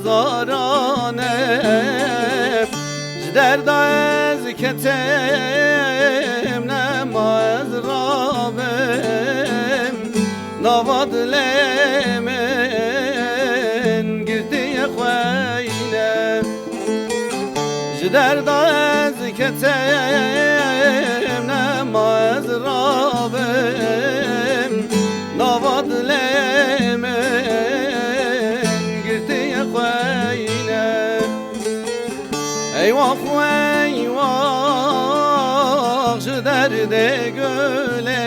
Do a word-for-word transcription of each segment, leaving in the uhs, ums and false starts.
Zarane, ji derda ez ketim, nema ez rabim, nava dilê min girtiye xweyne. Ji derda ez ketim, nema ez rabim, nava dilê min girtiye xweyne. Eywax, eywax ji derdê gulê.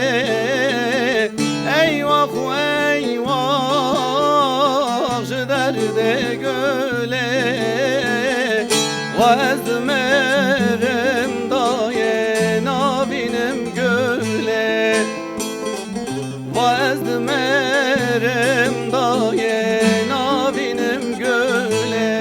Eywax, eywax ji derdê gulê. Wa ez dimirim dayê navînim gulê. Va ez dimirim dayê navînim gulê.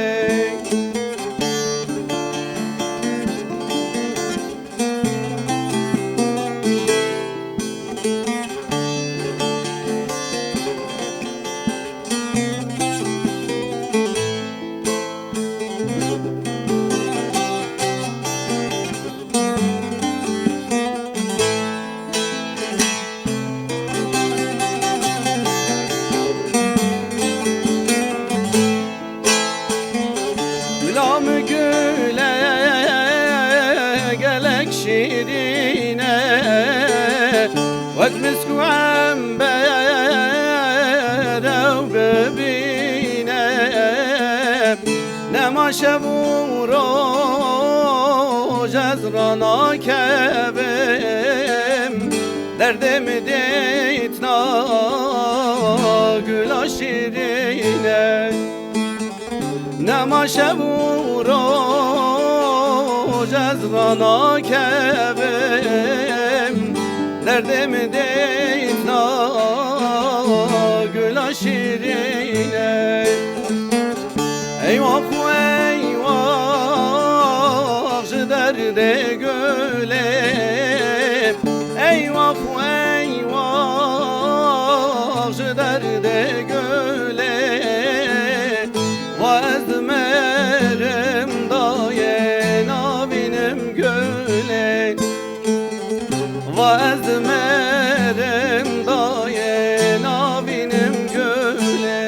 Gula min gule gelek şîrîn e, wek misk û ember ew bibîne. Nema şev û roj ez ranakevim, derdê min dîtina gula şîrîn e. Nema şev û roj ez ranakevim, derdê min dîtina gula şîrîn e. Eywax, eywax ji derdê gulê. Eywax, eywax ji derdê gulê. Va ez dimirim dayê navînim gulê. Va ez dimirim dayê navînim gulê.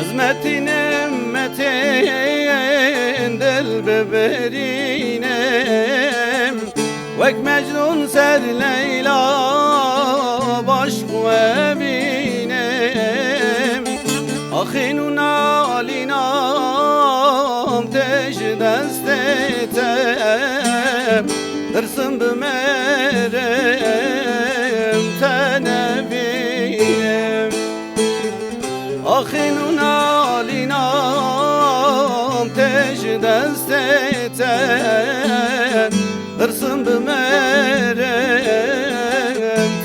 Ez Metînim, Metîn, dil bibirînim. Wek Mecnûn ser Leyla başq evînim. Axîn û nalînan tê ji destê te. Tirsim bimerim te nevînim. Axîn û nalînan tê ji destê te. Tirsim bimerim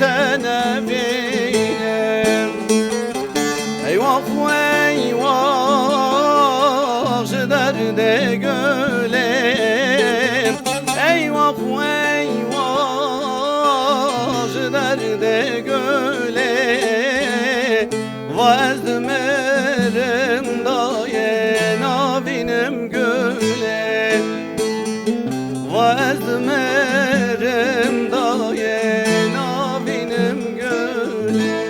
te nevînim. Eywax, eywax ji derdê gulê. Eywax, eywax ji derdê gulê. Va ez dimirim dayê navînim gulê. Va ez dimirim dayê navînim gulê.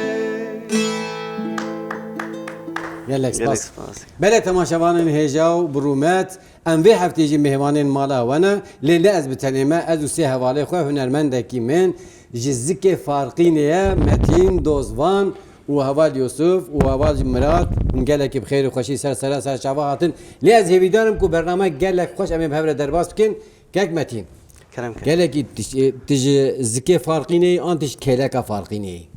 Gelek Gelek spas. spas. Belê temaşevanên hêja û bi rûmet, em vê heftê jî mêvanên mala we ne, lê ne ez bi tenê me, ez û sê hevalê xwe hunermendekî min ji Zikê Farqînê ye, Metîn Dozvan û heval Yusuf û heval Mirat, hûn gelekî bi xêr û xweşî ser sera ser çava hatin. Lê ez hêvîdar im ku bername gelek xweş em ê bi hev re derbas bikin. Kek Metîn. Kerem, kerem. Gelekî tu ji, tu ji Zikê Farqînê yî an tu ji Kêleka Farqînê yî?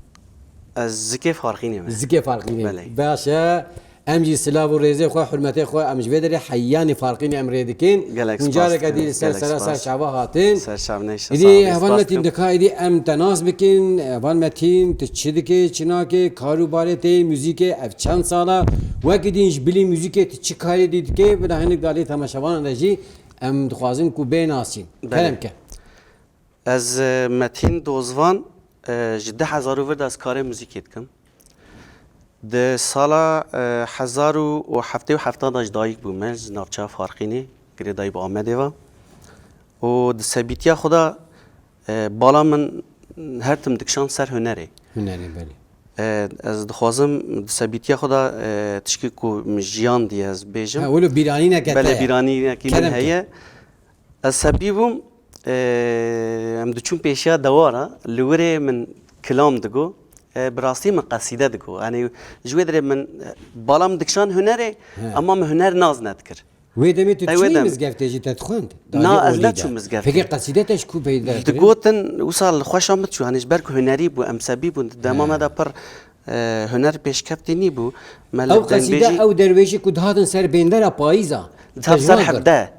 Ez Zikê Farqînê me. Zikê Farqînê. Belê. Baş e. Em jî silav û rêzê xwe, hurmetê xwe em ji vê derê heyanî Farqînê em rê dikin. Gelek Hûn spas careke dikim, dî li ser gelek sera spas. ser çava hatin. Ser çavnê, ser Îdî çavnê, heval spas Metîn dikim. Dika, îdî em te nas bikin. Heval Metîn, tu çi dikê, çi nakê, kar û barê te yê muzîkê, ev çend sala? Wekî din ji bilî muzîkê tu çi karê dî dikê? Bila hinek dalê temaşevanan de jî em dixwazin ku bê nasîn. Belê. Kerem ke. Ez e, Metîn Dozvan, e, ji du hezar û vir de ez karê muzîkê dikim. Di sala e, hezar û heftê û heft de ji dayik bûme, ji navçeya Farqînê, girêdayî bi Amedê ve. Û di sebîtiya xwe de e, bala min her tim dikişand ser hunerê. Hunerê, belê. E, ez dixwazim di sebîtiya xwe de e, tişkî ku min jiyan diye ez bêjim. Ha, wilo bîranîneke te Belê ye. bîranînekî min Kerem ke. heye. Ez sebî bûm, e, em diçûn pêşiya dewara, li wirê min kilam digo. E, bi rastî min qesîde digo. Yanî ji wê derê min, e, bala min dikişand hunerê, He. Ama min huner nas nedikir. Wê demê tu Ew wê çûyî dem- mizgeftê jî te dixwend? Na, Dalê ez olî neçûm de. mizgeftê. Pekî qesîde te ji ku peyda kirin? Digotin, wisa li xweşa min çû, hanî ji ber ku hunerî bû, em sebî bûn. Di dema me de pir e, huner pêşkeftî nîbû. Me li Ew qesîde, dengvêjî ew dervêşî ku dihatin ser bêndera payîza. Dihat ser Tecrübe hevde.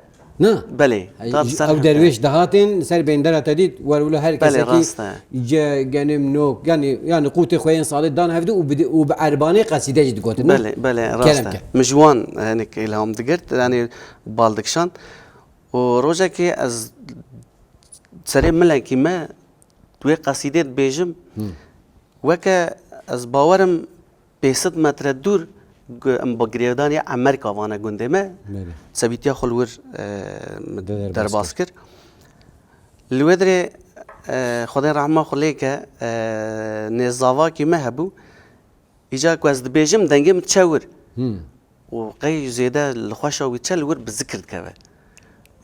Na. Belê. Dihat ser Ew hevde. Dervêş dihatin ser bêndera te dît, wer wilo her Belê, rast kesekî e. ce genim nok, yani, yani qûtê xwe yên salê dan hevdî û bi, û bi erbanê qesîde jî digotin. Belê, belê, rast Kerem e. ke. Min ji wan, e, hinek îlham digirt, yani bal dikişand. Û rojekê ez serê milekî me wê qesîdê dibêjim. Weke ez bawerim pênc sed metre dûr gu-, em bi girêdanê Emerka vane gundê me. Belê. Sebîtiya xwe li wir, e, Derbas derbas kir. Li wê dirê, e, Xwedê rehma xwe lê ke, e, nêzavakî me hebû. Îca ku ez dibêjim, dengê min diçe wir. Hmm. Û qey zêde li xweşa wî diçe, li wir bi zikir dikeve.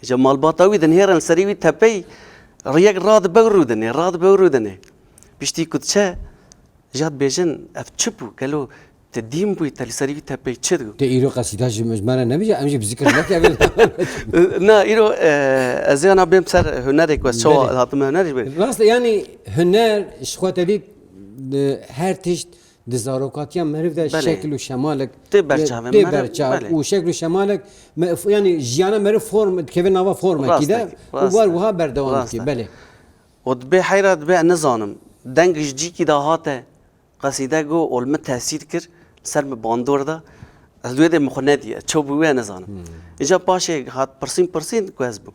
Îca malbata wî dinihêrin li serî wî tepey, riyek radibe û rûdinê, radibe û rûdinê. Piştî ku diçe, îca dibêjin, ev çi bû? Gelo te dîn bûyî, te li serî wî tepey çi dibû? Te îro qesîda ji, ji me re nebêje, em jî bi zikir nekevin. Na, îro, e, ez ê ana bêm ser hunerê ku ez çawa Belê. hatime hunerê jî bê. Rast e, yani huner ji xwe te dît, e, her tişt di zarokatiya meriv de Belê. şekil û şemalek Tê berçavê tê meriv, berçav belê. û şekil û şemalek me, yani jiyana meriv form dikeve nava formekî de Rast e, û rast war e. wiha berdewam Rast dike. e. Belê. Û dibê heyra dibê ez nizanim. Deng ji cîkî de hate, qesîde got û li min tesîr kir, li ser min bandor da. Ez wê dê min xwe nedî, ez çawa bû wê nizanim. Îca paşê hat pirsîn pirsîn ku ez bûm.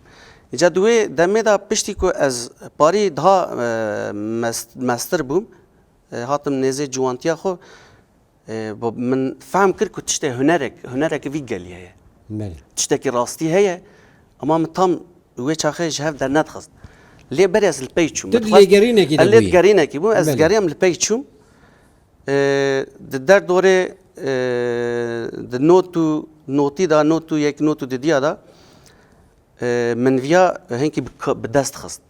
Îca di wê demê de piştî ku ez parî daha, e, mest-, mestir bûm, e, hatim nêzê ciwantiya xwe, e, bo min fehm kir ku tiştê hunerek, hunerek vî gelî heye. Belê. Tiştekî rastî heye, ama min tam wê çaxê ji hev dernedixist. Lê berê ez li pey çûm. Tu Min dixwest- lêgerînekî de Ez lê bûyî. gerînekî bûm, ez Belê. geriyam li pey çûm. E, di derdorê, e, di not û notî de, not û yek, not û didiya de, e, min viya hinkî bi ka-, bi dest xist.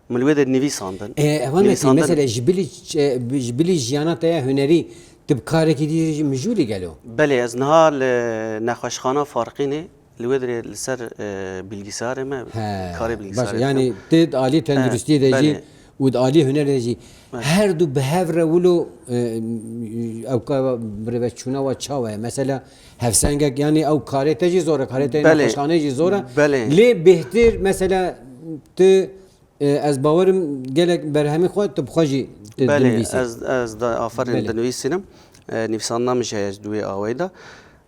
Min li wê de nivîsandin. E, heval Metîn, Nivîsandin. Mesela ji bilî, e, ji bilî jiyana te ya hunerî, tu bi karekî dî jî mijûlî gelo? Belê, ez niha li nexweşxana Farqînê, li wê dirê li ser, e, bilgisayarê me, He, karê baş, bilgisayarê yani dikim. tu di alî tenduristiyê de jî belê. û di alî hunerê de jî Evet. her du bi hev re wilo, e, ew ka birêveçûna wa çawa ye? Mesela hevsengek, yani ew karê te jî zor e, karê te yê Belê. nexweşxaneyê jî zor e. Belê. Lê bêhtir mesela tu, e, ez bawerim gelek berhemê xwe tu bi xwe jî tu Belê, dinivîsî. ez, ez de aferin Belê. dinivîsînim. E, nivîsandina min jî heye ji duwê awayî de.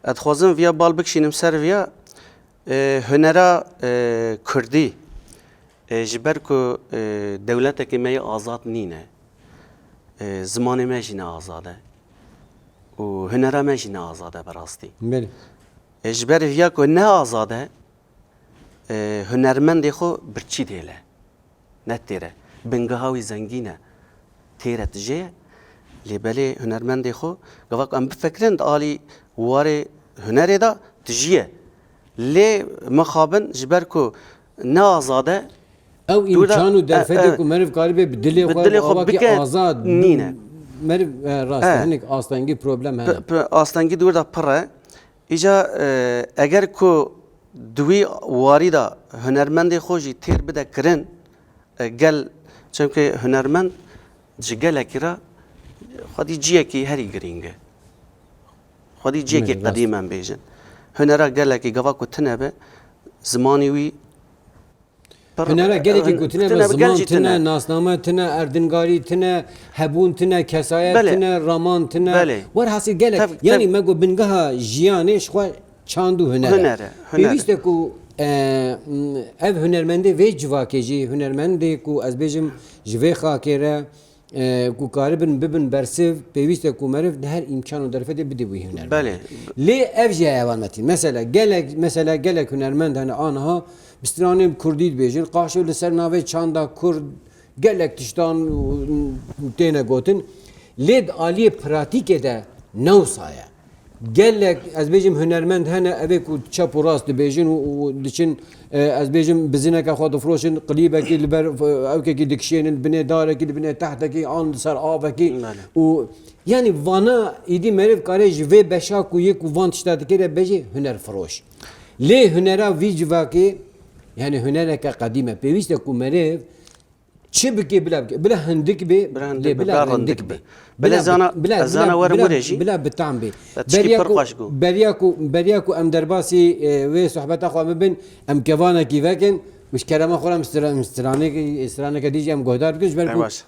Ez dixwazim viya bal bikişînim ser viya, e, hunera, e, kurdî. E, ji ber ku, e, dewletekê me yê azad nîne. E, zimanê me jî ne azad e. Û hunera me jî ne azad e bi rastî. Belê. E, ji ber viya ku ne azad e, e, hunermendê xwe birçî dêle. Ne têr e. Bingeha wî zengîn e. Têr e tijê ye. Lê belê hunermendê xwe, gava ku em bifikirin di alî warê hunerê de tijî ye. Lê mixabin ji ber ku ne azad e, Ew Dûr de- îmkan û derfetê e, e, ku meriv karibê bi dilê bi xwe, dilê bi xwe awakî bike, azad nîne. Meriv, e, rast e, E. hinek astengî problem hene. P- p- astengî dûr de pir e. Îca, e, eger ku di wî warî de hunermendê xwe jî têr bide kirin, e, gel, çimkî hunermend ji gelekî re Xwedî ciyekî herî girîng e. Xwedî ciyekî Belê, rast. qedîm em bêjin. Hunera gelekî gava ku tune be, zimanî wî pir, Hunera gelekî hun-, ku tune be, tune be, ziman gelekî tune, tune. nasname tune, erdingarî tune, hebûn tune, kesayet Belê. tune, raman tune. Belê. Werhasil gelek, Tev-, yanî tev- me got bingeha jiyanê ji xwe çand û huner e. Huner e, huner e. Pêwîst e ku, e, ev hunermendê vê civakê jî, hunermendê ku ez bêjim ji vê xakê re, e, ku karibin bibin bersiv, pêwîst e ku meriv di her îmkan û derfetê bide wî hunermendê. Belê. Lê ev jî heye wan Metîn. Mesela gelek, mesela gelek hunermend hene aniha bi stranên kurdî dibêjin, qaşo li ser navê çanda kurd gelek tiştan têne gotin. Lê di aliyê pratîkê de ne wisa ye. Gelek, ez bêjim, hunermend hene, ev ê ku çep û rast dibêjin û, û diçin, e, ez bêjim, bizineke xwe difiroşin, klîbekî li ber, e, ewkekî dikişênin, binê darekî, li binê tehtekî, an li ser avekî. Belê. Û, yanî vana îdî meriv kare ji vê beşa ku yê ku van tişta dike re bêjê hunerfiroş. Lê hunera vî civakê, yanî hunereke qedîm e. Pêwîst e ku meriv çi bike, bila bike, bila hindik be, Bila hindik lê be, bila bila rindik rindik be. be. Bila Bila bi-, zana, bila, ez bila, zana werim bila, were jî. bila bi tam be. Te tişkî Beriya pir ku, xweş got. beriya ku, beriya ku em derbasî, e, wê sohbeta xwe bibin, em kevanekî vekin, û ji kerema xwe re em stra-, stranekî, straneke dî jî em guhdar bikin, ji ber Pir ku baş.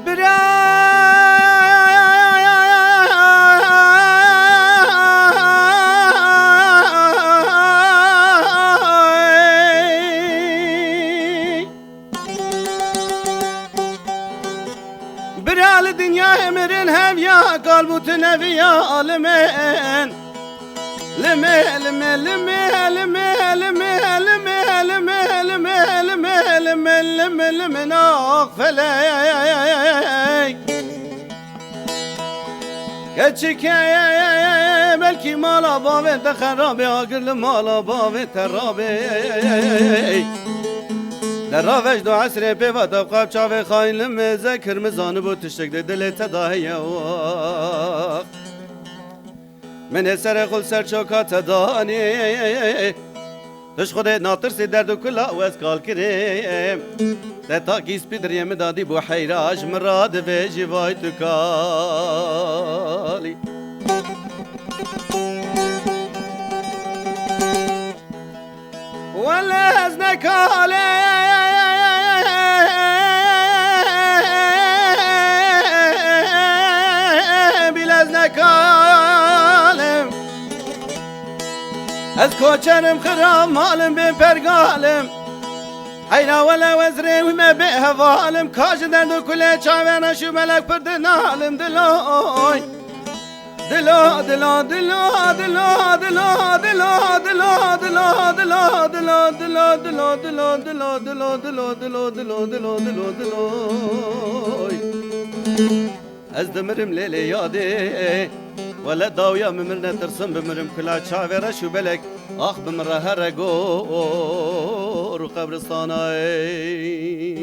Bira Bira li dinyayê mirin heviya, kal bûtin heviya, li min. Li min, li min, li min, li min, li min, ax felek. Keçike belkî mala bavê te xerabê, agir li mala bavê te rabê. Dera vej do esrê pê ve tevqab çavê xayîn li mêze kirmizan bû, tiştek di dilê te de heye wax. Min ê serê xwe li ser çoka te danî. Tu ji Xwedê natirsî, derd û kula û ez kal kirê. Te takî spî diriyê min dadî bû heyra, ji min re divêjî vay tu kalî. Wele ez ne kalê, bîle ez ne kalê. Ez koçerim, xirab malim, bê pergalim. Heyra wele wezrê wî me bê hevalim. Ka ji derd û kulê çavê reş û belek pir dinalim diloy. Dilo, dilo, dilo, dilo, dilo. Ez dimirim lê lê yadê. Wele dawiya min mir netirsim, bimirim kula çavê reş û belek. Ax bi min re here gor û qebristanay.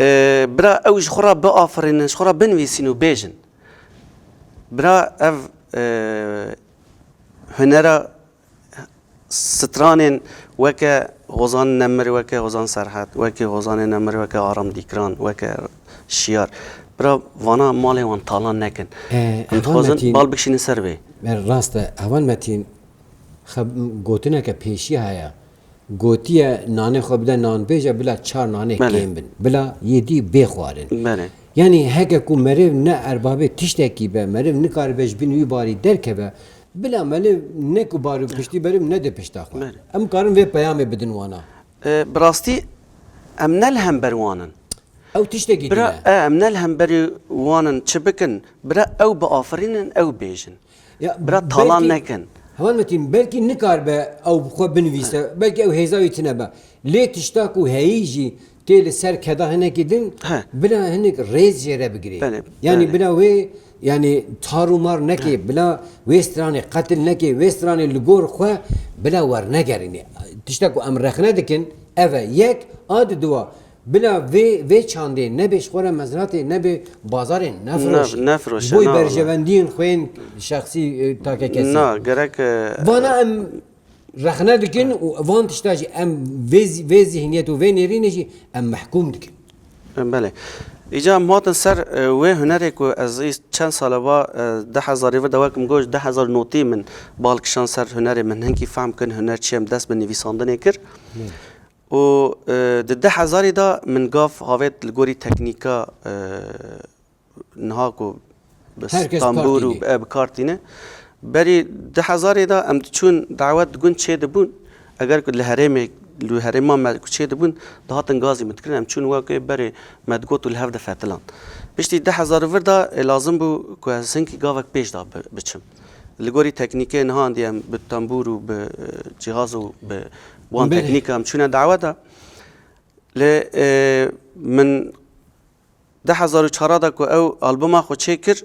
E, bira ew ji xwe re biafirînin, ji xwe re binivîsîn û bêjin. Bira ev, e, hunera stranên weke Hozan Nemir, weke Hozan Serhet, weke Hozanê Nemir, weke Aram Dîkran, weke Şiyar. Bira vana malê wan talan nekin. E, Em Heval dixwazin Metîn, bal bikişînin ser vê. E, rast e. Heval Metîn, xe-, gotineke pêşî heye. Gotiye, "Nanê xwe bide nanbêje, bila çar nanê Belê. kêm bin. Bila yê dî bê xwarin." Belê. Yanî heke ku meriv ne erbabê tiştekî be, meriv nikaribe ji bin wî barî derkeve, bila meriv ne ku bar û piştî meriv nede pişta xwe. Belê. Em karin vê peyamê bidin wana. E, bi rastî em ne li hember wan in. Ew tiştekî Bira, din e. e, em ne li hemberî wan in, çi bikin? Bira ew biafirînin, ew bêjin. Ya, Bira talan belkî, nekin. Heval Metîn, belkî nikaribe ew bi xwe binivîse, belkî ew hêza wî tune be. Lê tişta ku heyî jî tê li ser keda hinekî din, He. bila hinek rêz jê re bigirê. Belê, Yanî belê. bila wê, yanî tar û mar nekê, bila wê stranê qetil nekê, wê stranê li gor xwe bila wernegerînê. Tişta ku em rexne dikin, ev e. Yek, a di dua, bila vê, vê çandê nebe ji xwe re mezratê, nebe bazarê nefiroşî. Ne-, nefiroşe, Ji bo na, na. berjewendiyên xwe yên şexsî, e, takekesî. Na, gerek, e, Vana em rexne dikin û van tişta jî em vê zî-, vê zihniyet û vê nêrînê jî em mehkûm dikin. Belê. Îca em hatin ser, e, wê hunerê ku ez î çend sale va, e, du hezarî vir de wekim got, du hezar notî min bal kişand ser hunerê min hinkî fehm kin huner çi ye, em dest bi nivîsandinê kir. Belê. Û, e, di du hezarî de min gav havêt li gorî teknîka, e, niha ku bi Her kes stambûr û kartîne. bi, e, bi kar tîne. Berî du hezarê de em diçûn dawet di gund çê dibûn. Eger ku li herêmê, li herêma me ku çê dibûn, dihatin gazî min dikirin. Em çûn weke berê me digot û li hev de fetilan. Piştî du hezar û vir de, e, lazim bû ku ez hinkî gavek pêş de bi-, biçim. Li gorî teknîkê niha endî em bi tembûr û bi, e, cihaz û bi wan Belê. teknîka em çûne daweta. Lê, e, min du hezar û çar de ku ew albuma xwe çêkir,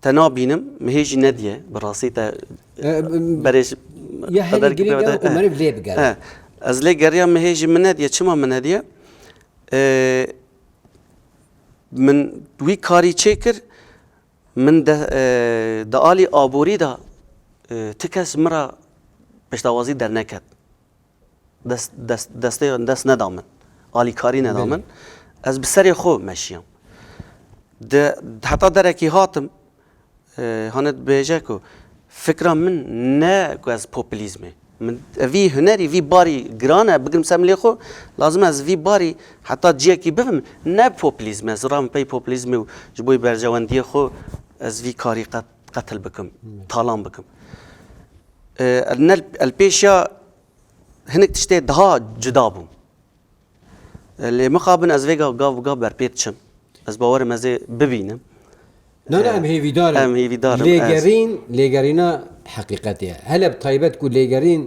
te nabînim, min hê jî nediye, bi rastî te E, m-, berê ji ya herî qeder girîng kipê ew ku e, meriv lê bigere. e, ez lê geriya min hê jî min nediye, çima min nediye? E, min wî karî çêkir, min de, e, di alî aborî de, e, ti kes min re pêşdawazî derneket. Dest, dest, destê, dest neda min. Alîkarî neda Belê. min. Ez bi serê xwe meşiyam. Di, heta derekî hatim, e, hane dibêje ku fikra min ne ku ez populîzmê. Min, vî hunerî, vî barî giran e, bigrim ser milê xwe, lazim e ez vî barî heta ciyekî bibim, ne populîzm e, ez ram pey populîzmê û ji bo berjewendiyê xwe ez vî karî qet-, qetil bikim, Hmm. talan bikim. E, el ne, el pêşiya hinek tiştê daha cuda bûm. Lê mixabin ez vê gav, gav, gav berpê diçim. Ez bawerim ez ê bibînim. Na, na, em hêvîdar in. Em hêvîdar in, ez Lêgerîn, lêgerîna heqîqetê ye. Hele bi taybet ku lêgerîn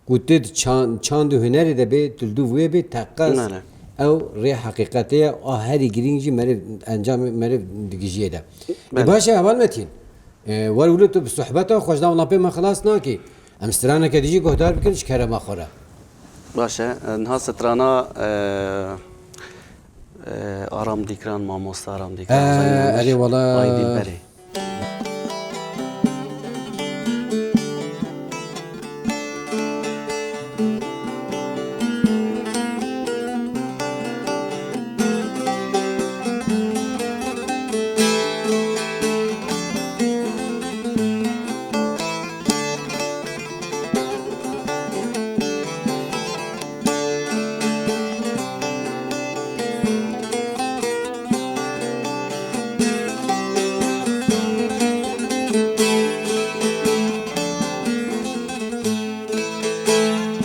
ku tu di çan-, çand û hunerê de bê, tu li dûv wê bê, teqez Nale. ew rê heqîqetê ye. A herî girîng jî meriv, encamê meriv digihîjê de. E, Belê. baş e, Heval Metîn. E, wer wilo tu bi sohbeta xwe ji nav lapê me xilas nakî. Em straneke dî jî guhdar bikin ji kerema xwe re. Baş e, niha strana, e, e, Aram Dîkran, mamoste Aram Dîkran, E, Hozan Nemir, erê wala. Ay Dilberê.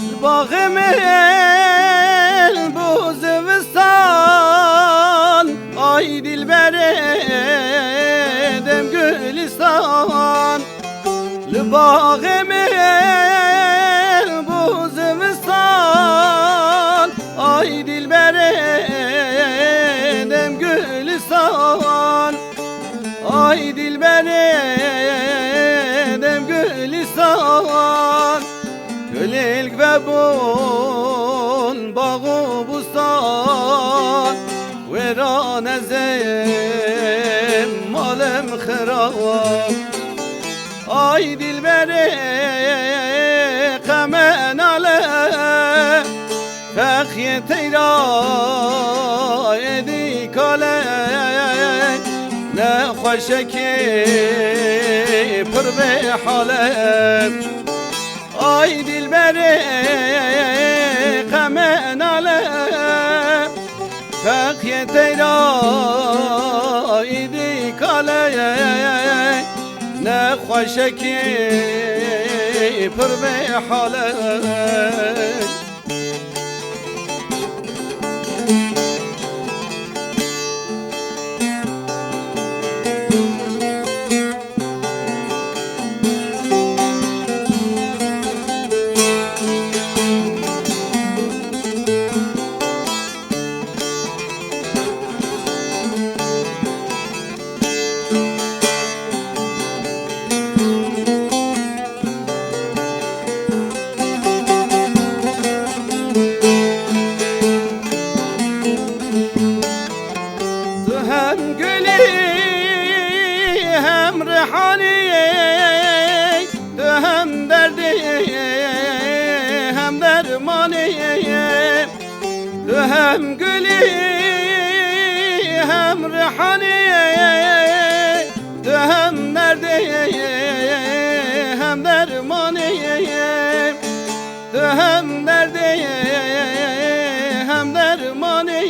Li baxê min bû zivistan, ay dilberê dem gülistan. Li baxê min bû zivistan, ay dilberê dem gülistan. Ay dilberê dem gülistan, gulêlk vebûn bax û bustan. Nezim malim xirab. Ay dilberê qeme nale, fexyê teyra êdî kale, ne xweşekî pir bê hale. Ay dilberê qeme nale, fexyê teyra êdî kale, ne xweşekî pir bê hale. Tu hem gulî, hem rihanî, tu hem derdî, hem dermanî. Tu hem gulî, hem rihanî, tu hem derdî, hem dermanî. Tu hem derdê, hem dermanê,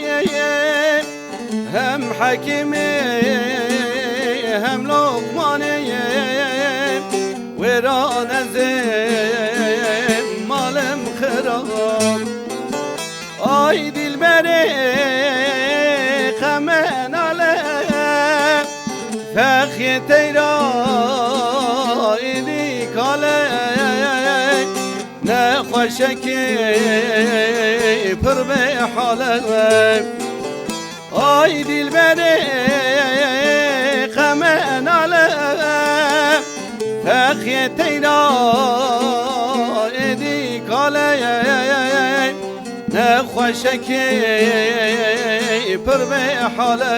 hem hekîmê, hem loqmanê. Wêran ez ê malim xirab. Ay dilberê qeme nale, fexyê teyra êdî kale. Ne xweşekî pir bê hale. Ay dilberê qeme nale, fexyê teyra êdî kale. Ne xweşekî pir bê hale.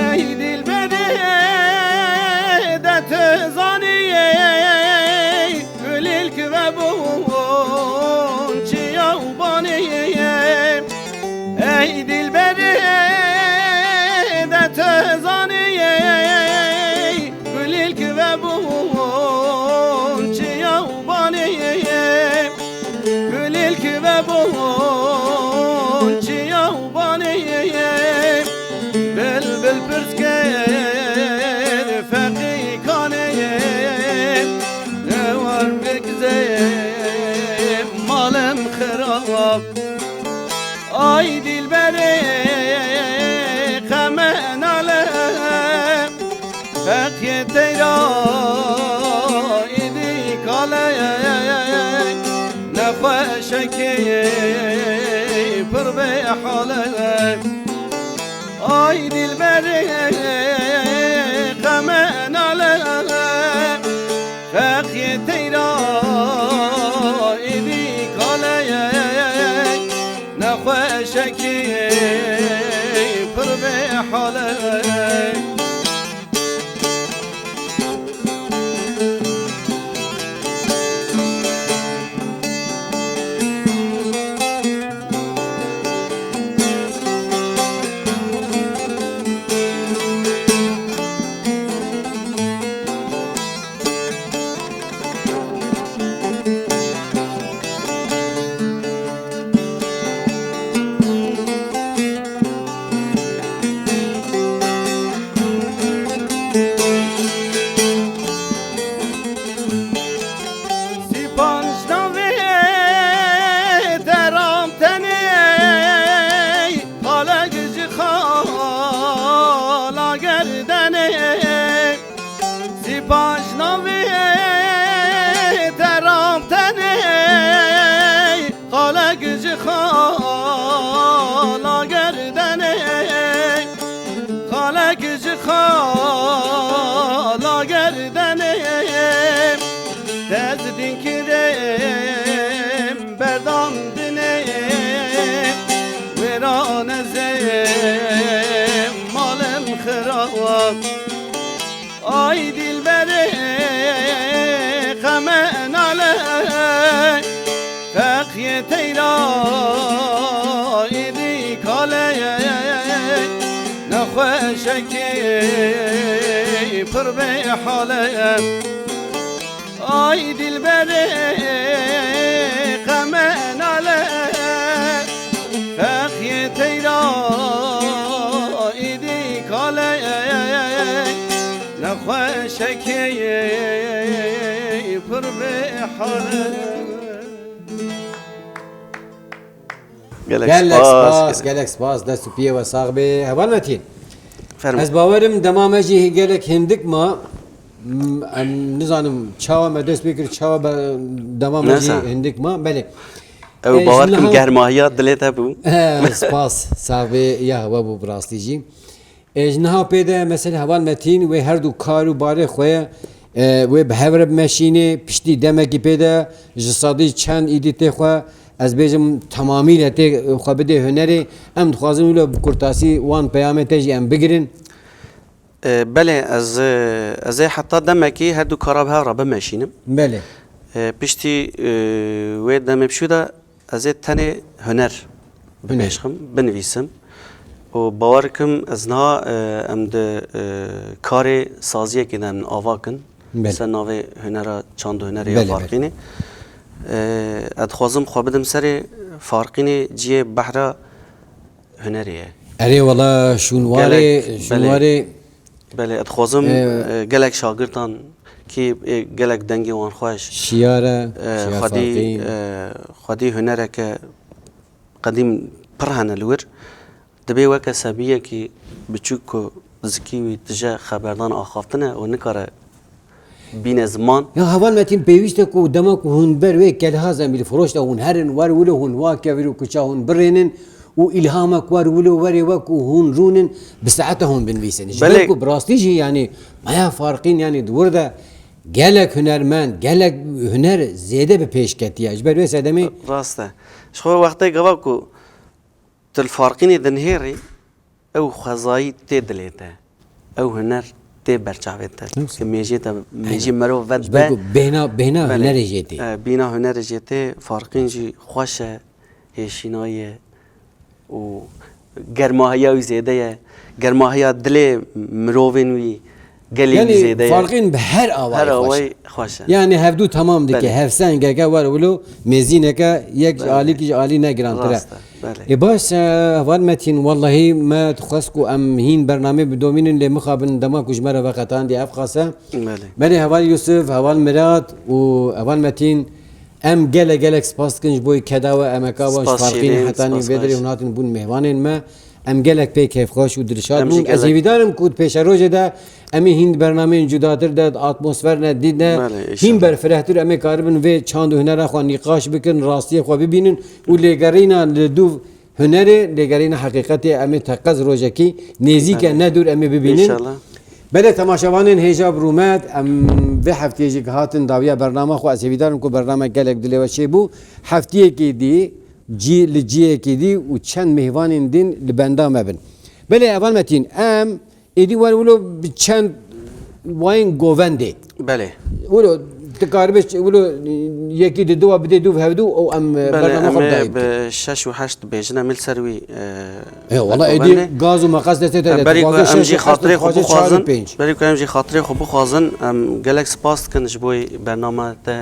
Ey dilberê, de tu zanî, gulîlk vebûn çiya û banî. Ey dilberê, de tu zanî, gulîlk vebûn çiya û banî. Gulîlk vebûn çiya û banê. Bilbil pirs kir feqî kanê. Ewar bikzê malim xirab. Ay dilberê qeme nale, feqyê teyra êdî kale. Ne xweşekî pir bê hale. Ay dilberê qeme nale, feqyê teyra êdî kale. Ne xweşekî pir bê hale. Ji xala gerdenê, xalek ji xala gerdenê, tezdîn kirêm berdam dinê, wêran ez ê malim xirab. Ay dilberê xeme nale, feqiyê teyra îdî kale, nexweşekî pir bê hale. Ay dilberê xeme nale, feqiyê teyra îdî kale, nexweşekê pir bê hale. Gelek Gelek spas, spas, gelek. Gelek spas. Dest û piyê we sax bê. Heval Metîn. Fermo. Ez bawerim dema me jî gelek hindik ma. M-, em, nizanim çawa me dest pê kir, çawa be-, dema me jî Nesa. hindik ma. Belê. Ew E, bawer ji kim niha germahiya dilê te bû. He, spas. Sax bê, ya we bû bi rastî jî. E, ji niha pê de mesela Heval Metîn wê her du kar û barê xwe, e, wê bi hev re bimeşînê, piştî demekî pê de ji sedî çend îdî tê xwe, ez bêjim temamîle tê xwe bidê hunerê. Em dixwazin wilo bi kurtasî wan peyamê te jî em bigirin. E, belê, ez, e, ez ê heta demekî her du kara bi hev re bimeşînim. Belê. E, piştî, e, wê demê pişû de ez ê tenê huner Huner. bipêşxim, binivîsim. Û bawer kim ez niha, e, em di, e, karê saziyekê de em ava kin. Belê. Ser navê hunera çand û hunerê ya Belê, belê. Farqînê. E, ez dixwazim xwe bidim serê Farqînê cihê behra hunerê ye. Erê wela şûnwarê, Gelek, belê. şûnwarê Belê, ez dixwazim, Ee, e, gelek şagirtan ki, e, gelek dengê wan xweş, şiyar e, e, şiyar xwedî, farqî. E, xwedî hunereke qedîm pir hene li wir. Dibê weke sebiyekî biçûk ku zikî wî tije xeberdan axaftine û nikare bîne ziman. Ya Heval Metîn, pêwîst e ku dema ku hûn ber wê kelha zemîlfiroş de hûn herin, wer wilo hûn wa kevir û kuça hûn birênin û îlhamek wer wilo werê we ku hûn rûnin, bi saeta hûn binivîsin. Ji Belê. ber ku bi rastî jî, yanî, maya Farqîn, yanî, di wir de gelek hunermend, gelek huner zêde bi pêş ketiye. Ji ber wê sedemê Rast e. Ji xwe wextê gava ku tu li Farqînê dinihêrî, ew xwezayî tê dilê te, ew huner tê berçavê te. Nasıl? Ki mêjê te, mêjê Aynen. merov Ji ber vedibe. ku bêhna, bêhna Belê. hunerê jê tê. E, bîna hunerê jê tê, Farqîn jî xweş e, hêşînayî ye û germahiya wî zêde ye. Germahiya dilê mirovên wî gelê wî Yanî zêde ye. Farqîn bi her awayî Her xweş e. awayî xweş e. Yanî hevdû tamam dike. Belê. Hevsengeke wer wilo mêzîneke yek ji Belê. alî ki ji alî ne girantir e. Rast e. Belê. Ê baş e, Heval Metîn, wellahî me dixwest ku em hîn bernameyê bidomînin, lê mixabin dema ku ji me re veqetandî ev qas e. Belê. Belê Heval Yusuf, Heval Mirat û Heval Metîn, em gelek gelek spas dikin ji bo keda we, emeka we, ji Spas Farqînê şîrîn, hetanî spas vê derê xweş. hûn hatin bûn mêvanên me. Em gelek pê kêfxweş û dilşad Em jî bûn. Ez gelek hêvîdar im ku di pêşerojê de em ê hîn di bernameyên cudatir de, di atmosfer ne, dî ne, Belê, hîn înşallah. berfirehtir em ê karibin vê çand û hunera xwe nîqaş bikin, rastiyê xwe bibînin û lêgerîna li dûv hunerê, lêgerîna heqîqetê em ê teqez rojekî nêzîke Belê. ne dûr em ê bibînin. Înşallah. Belê temaşevanên hêja bi rûmet, em vê heftiyê jî hatin dawiya bernama xwe. Ez hêvîdar im ku bername gelek dilê we çêbû. Heftiyekî dî, cî, li ciyekî dî û çend mêvanên din li benda me bin. Belê Heval Metîn, em êdî wer wilo bi çend wayên govendê. Belê. Wilo, tu karibe ç-, wilo yekî di dû wa bidê dû hevdû û em, e, Belê, bernama em xwe ê bidayî bikin. bi şeş û heşt dibêjin, em ê li ser wî, e, E, wela êdî govendê. gaz û meqas destê te E, de. berî ku Dixwaze em şeş jî û heşt, xatirê xwe dixwaze çar û bixwazin, pênc. berî ku em jî xatirê xwe bixwazin, em gelek spas dikin ji bo bernama te.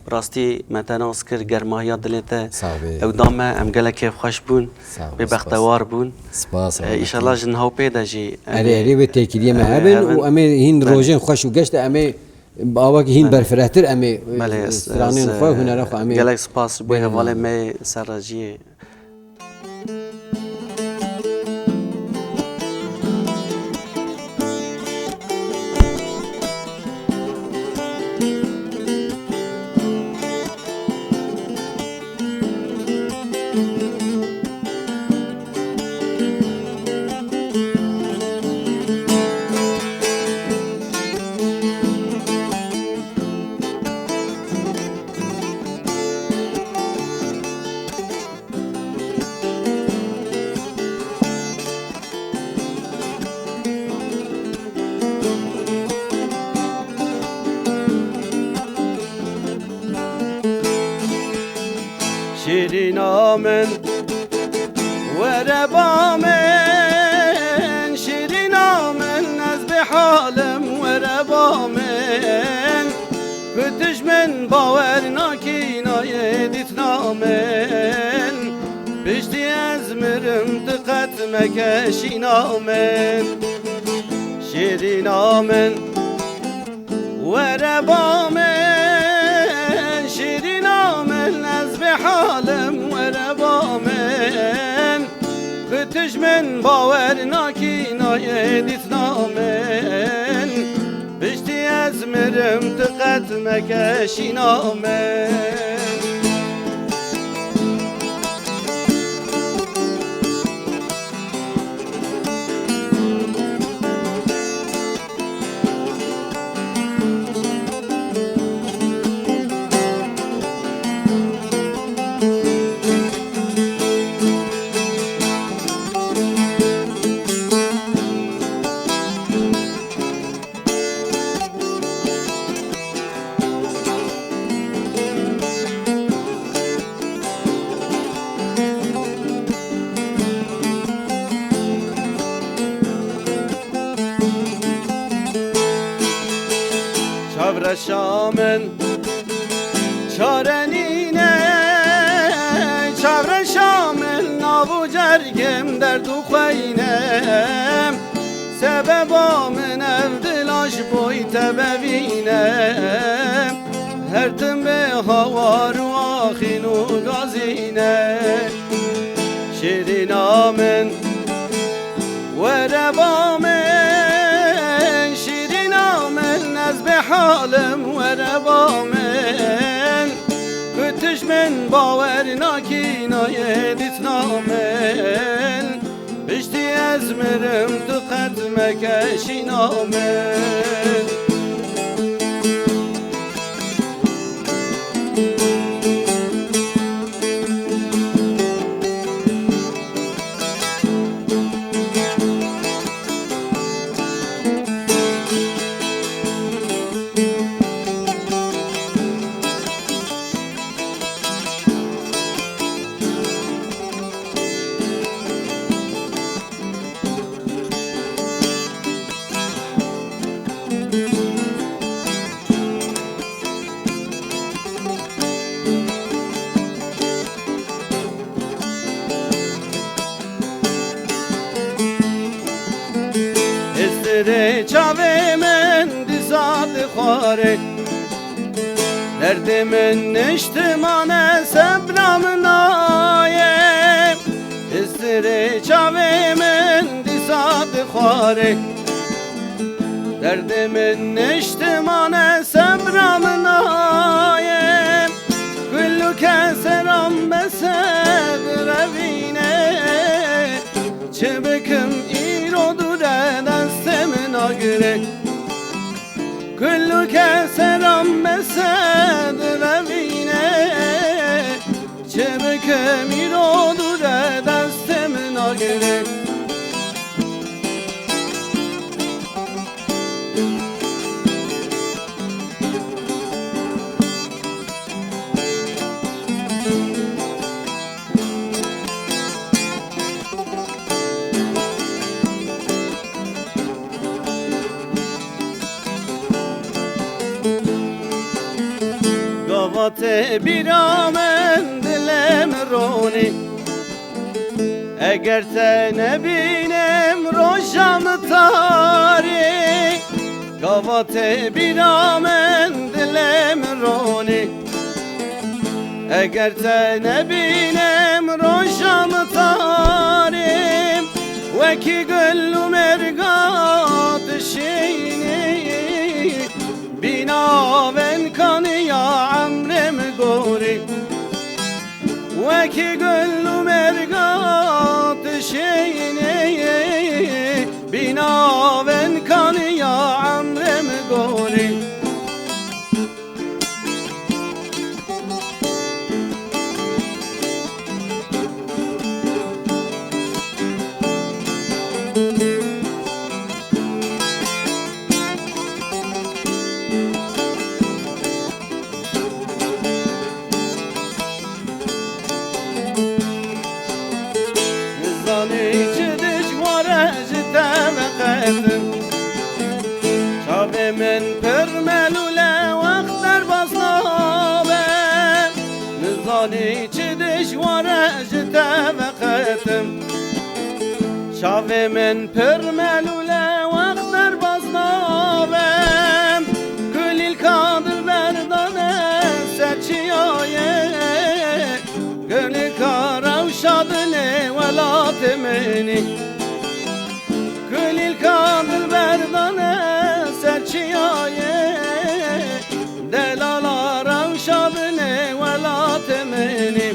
Bi rastî me te nas kir, germahiya dilê te Sağ ol. ew da me, em gelek kêfxweş bûn, Sağ ol, wê spas. bextewar bûn. Spas, E, Heval Metîn. Înşallah ji niha û pê de jî em Erê, ê erê wê têkiliyê me e, hebin û hebin. em ê hîn Belê. rojên xweş û geş de em ê bi awakî hîn Belê. berfirehtir em ê, Belê, e, ez, stranên ez, xwe, e, hunera xwe em ê gelek spas ji bo bêne hevalê navê. me yê serraciyê. Şîrîna min, were ba min, şîrîna min, ez bêhal im, were ba min. Ku tu ji min bawer nakî, nayê dîtina min. Piştî ez mirim, tu qet meke şîna min. Şîrîna min, were ba min, şîrîna min, ez bêhal im, were ba min. Ku tu ji min bawer nakî, nayê dîtina min. Piştî ez mirim, tu qet meke şîna min. Çavreşa min çare nîne, çavreşa min nav û cergim derd û xweyne. Sebeba min ev dila ji bo te bevîne, her tim bê hawar û axîn û gazîne. Şîrîna min, were ba min, şîrîna min, ez bêhal im, were ba min. Ku tu ji min bawer nakî, nayê dîtina min. Piştî ez mirim, tu qet meke şîna min. Hizirê çavê min dîsa dixware. Derdê min niştimane, sebra min naye. Hizirê çavê min dîsa dixware. Derdê min niştimane, sebra min naye. Kullu keseram bese direvîne. Çi bikim îro dûr e, destê min nagire. Kullu keseram bese direvîne. Çi bikim îro dûr e, destê min nagire. Gava tê bîra min dilê min ronî. Eger te nebînim roja min tarî. Gava tê bîra min dilê min ronî. Eger te nebînim roja min tarî. Wekî gul û mêrga dişînî. Bîna vên kaniya emrê min gorî. Wek Ki gul û merga tişînî, bîna venkaniya emrê min gorî. Nizanî çi dijwar e ji te veqetim. Çavê min pir melûl e, wext derbas nabe. Nizanî çi dijwar e ji te veqetim. Çavê min pir melûl e, wext derbas nabe. Kulîlka dilber dane ser çiyayê. Kulîlka rewşa dinê welatê min î. Kulîlka dilber dane ser çiyayê. Delala rewşa dinê welatê min î.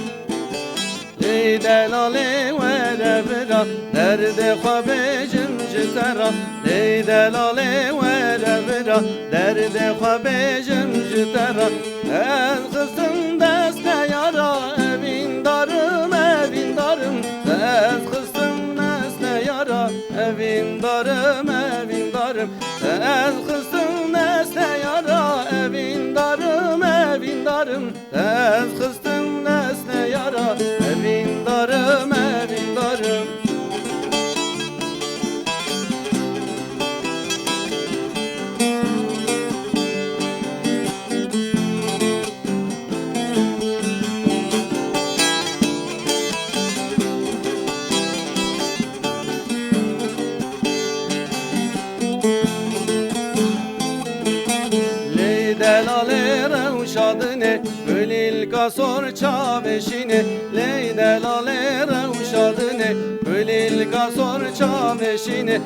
Lê delalê were vira, derdê xwe bêjim ji te re. Lê delalê were vira, derdê xwe bêjim ji te re. Ez xistim dest neyara, evîndarim, evîndarim. Ez xistim dest neyara, evîndarim, evîndarim. Ez xistim dest neyara, evîndarim, evîndarim. Ez xistim dest neyara, evîndarim, evîndarim. Lê delalê rewşa dinê, kulîlka sor çavê şînê. Lê delalê rewşa dinê, kulîlka sor çavê şînê.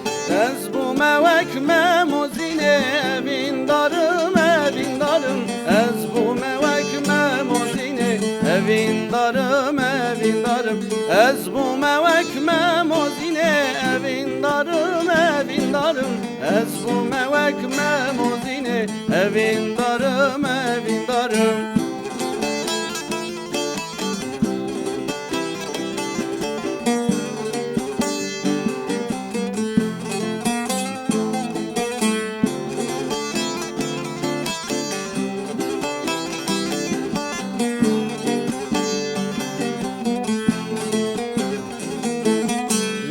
Ez bûme wek Memo Zînê, evîndarim, evîndarim. Ez bûme wek Memo Zînê, evîndarim, evîndarim. Ez bûme wek Memo Zînê, evîndarim, evîndarim. Ez bûme wek Memo Zînê, evîndarim, evîndarim.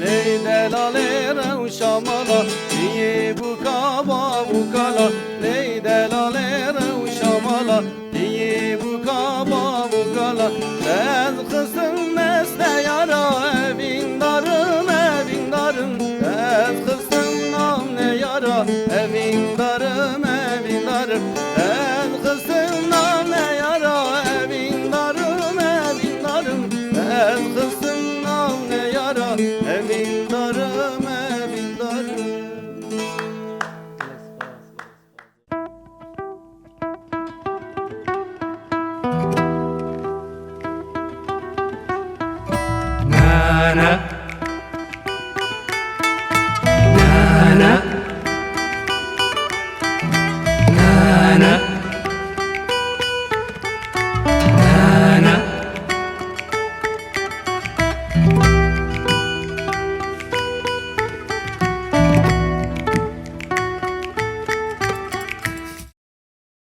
Lê delalê rewşa mala, diyê bûka bav û kala. Lê delalê rewşa mala, diyê bûka bav û kala. Ez xistim dest neyara, evîndarim, evîndarim. Ez xistim nav neyara, evîndarim, evîndarim. Ez xistim nav neyara, evîndarim, evîndarim. Ez xistim nav neyara, evîndarim, evîndarim. Na, na.